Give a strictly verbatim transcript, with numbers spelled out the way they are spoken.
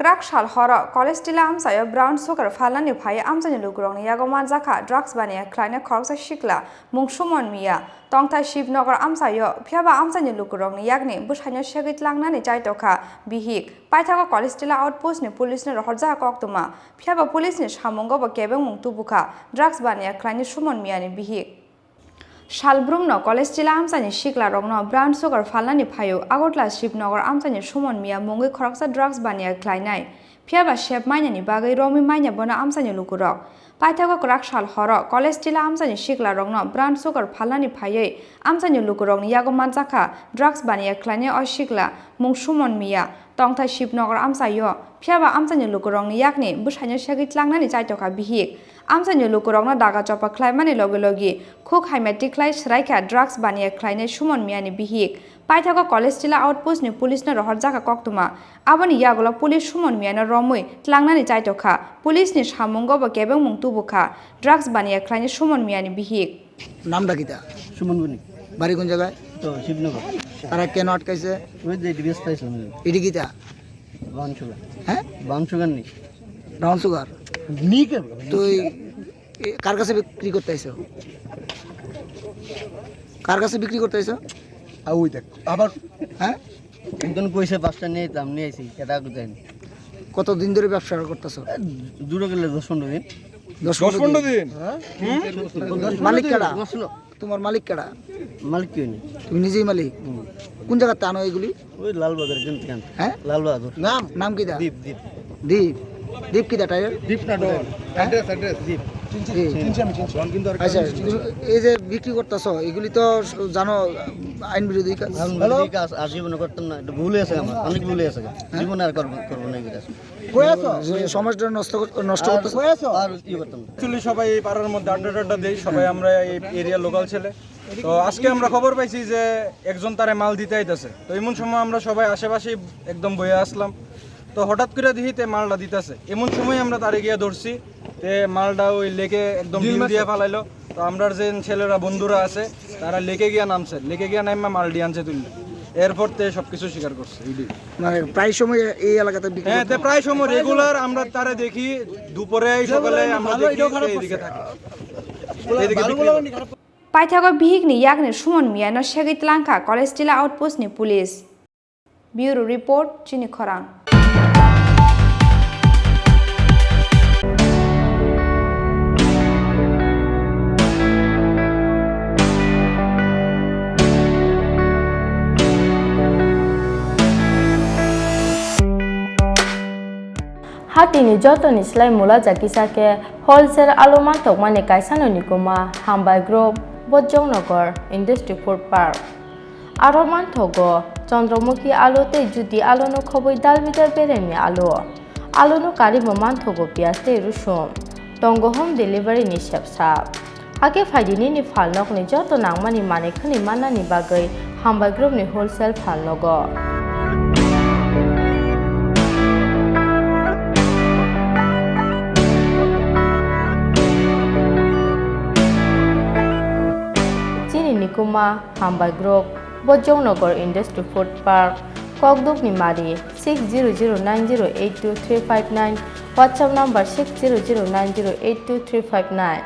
Kwrak sal horo college tila amchaio brown sugar phalnani phai amchaini lukurokni yago manjakha drugs baniya khlainai khoroksa sikla mung Sumon Miya, tongthai Shibnagar amchaio, phiyaba amchaini lukurokni yakni bwsaino segwi tlangnani chaitokha bihik. Paithago college tila outpost ni police no rohorjakha koktwma, phiyaba police ni samungo bo kebengmung tubukha drugs baniya khlainai Sumon Miyani bihik. Salbrumno college tila amchaini siklarokno brown sugar phalnani phaio Agartala Shibnagar amchaini Sumon Miya mungwi khoroksa drugs baniya khlainai. Phiyaba sep mainani bagwi romwi manya bono amchaini lukurok. Paithago kwrak sal horo college tila amchaini siklarokno brown sugar phalnani phaiwi amchaini lukurokni yago manjakha drugs baniya khlainai o sikla mung Sumon Miya, tongthai Shibnagar amchaio. Phiyaba amchaini lukurokni yakni bwsaino segwi tlangnani chaitokha bihik. Amchaini lukurokno daga chopa khlaimani logi logi khuk hamya tikhlai swraikha drugs baniya khlainai Sumon Miyani bihik. Paithago college tila outpost ni police no rohorjakha koktwma. Aboni yagulo police Sumon Miyano romwi tlangnani chaitokha. Police ni samungo bo kebengmung tubukha drugs baniya khlainai Sumon Miyani bihik. নামটা কিতা? সুমন বণিক। বাড়ি কোন জায়গায়? তো শিবনগর। তারা কেন আটকাইছে? ওই যে এটি ব্যস্ত আছিলাম। এটি কিতা? Brown sugar. হ্যাঁ? ব্রাউন সুগার নি। Brown sugar? নি কেন? তুই এ, কার কাছে বিক্রি করতে আইছো? কার কাছে বিক্রি করতে আইছো? আর ওই দেখ, আবার হ্যাঁ? একজন কইছে পাঁচটা নিয়ে দাম নিয়ে আইছি, এটা কোথায় নি? কতদিন ধরে ব্যবসা করতেছো? এ, দূরে গেলে দশ পনেরো দিন। দশ দশ পনেরো পনেরো দিন। দিন? হ্যাঁ? হুম? দশ পনেরো মালিক দিন, কারা? দশ লো। তোমার মালিক কারা? মালিক কেউ নেই। তুমি নিজেই মালিক? হুম। কোন জায়গাতে আনো এগুলি? ওই লালবাজার এখান থেকে আনতে। হ্যাঁ? লালবাজার। নাম? নাম কিতা? দীপ, দীপ। দীপ? দীপ কিতা টায়ার? দীপ নাটক। হ্যাঁ? Address, address. দীপ। চিনছি, দীপ। চিনছি আমি, চিনছি। আচ্ছা, তুমি এই যে বিক্রি করতেছো, এগুলি তো জানো আইন বিরোধী কাজ। আইন বিরোধী কাজ আর জীবনে করতাম না, এটা ভুল হয়েছে আমার, অনেক ভুল হয়েছে। হ্যাঁ? জীবনে আর করবো, করবো না এই কাজ। কই আছো? যে সমাজটা নষ্ট কর-, নষ্ট আর করতেছে। কই আছো? আর কি করতাম? Actually সবাই এই পাড়ার মধ্যে আড্ডা টাড্ডা দেই, সবাই আমরা এই এরিয়ার লোকাল ছেলে। তো আজকে আমরা খবর পাইছি যে একজন তারে মাল দিতে আইতাছে। তো এমন সময় আমরা সবাই আশেপাশে একদম বইয়া আসলাম। তো হঠাৎ করে দেখি তে মালটা দিতাছে। এমন সময় আমরা তারে গিয়া ধরছি, তে মালটা ওই লেকে একদম ডিল ডিল দিয়ে মারছে। ফালাইলো। তো আমরার যে ছেলেরা বন্ধুরা আছে, তারা লেকে গিয়া নামছে, লেকে গিয়া নাইমা মালডি আনছে তুললে। এরপর তে সবকিছু স্বীকার করছে, এইটাই। মানে প্রায় সময় এই এলাকাতে বিক্রি হ্যাঁ, করতে তে হয়? প্রায় সময় রেগুলার আমরা তারা দেখি, দুপুরে, সকালে আমরা দেখি, এইদিকে থাকে। এইদিকে বিক্রি করে। Paithago bihikni yakni Sumon Miyano segwi tlangkha College Tila Outpost ni police. Bureau Report, Chini Khorang. Hatini jotoni slai mula jakisa khe wholesale alu mantokmani kaisano nikuma Hambai Group, Bojongnagar Industry Food Park. Aro manthogo Chandramukhi alu tei Jyoti alu no khobwi dal bidal beremni alu. Alu no karwi bo manthogo piyaj tei rusum. Tongo home delivery ni sepsa. Hakhe phaidi nini phalnokni joto nangmani manwi khwnwi mannani bagwi Hambai Group ni wholesale phalnogo. Chini nikuma Hambai Group, Bojongnagar Industry Food Park, Kokdukni Mari, six zero zero nine zero eight two three five nine, WhatsApp number six zero zero nine zero eight two three five nine.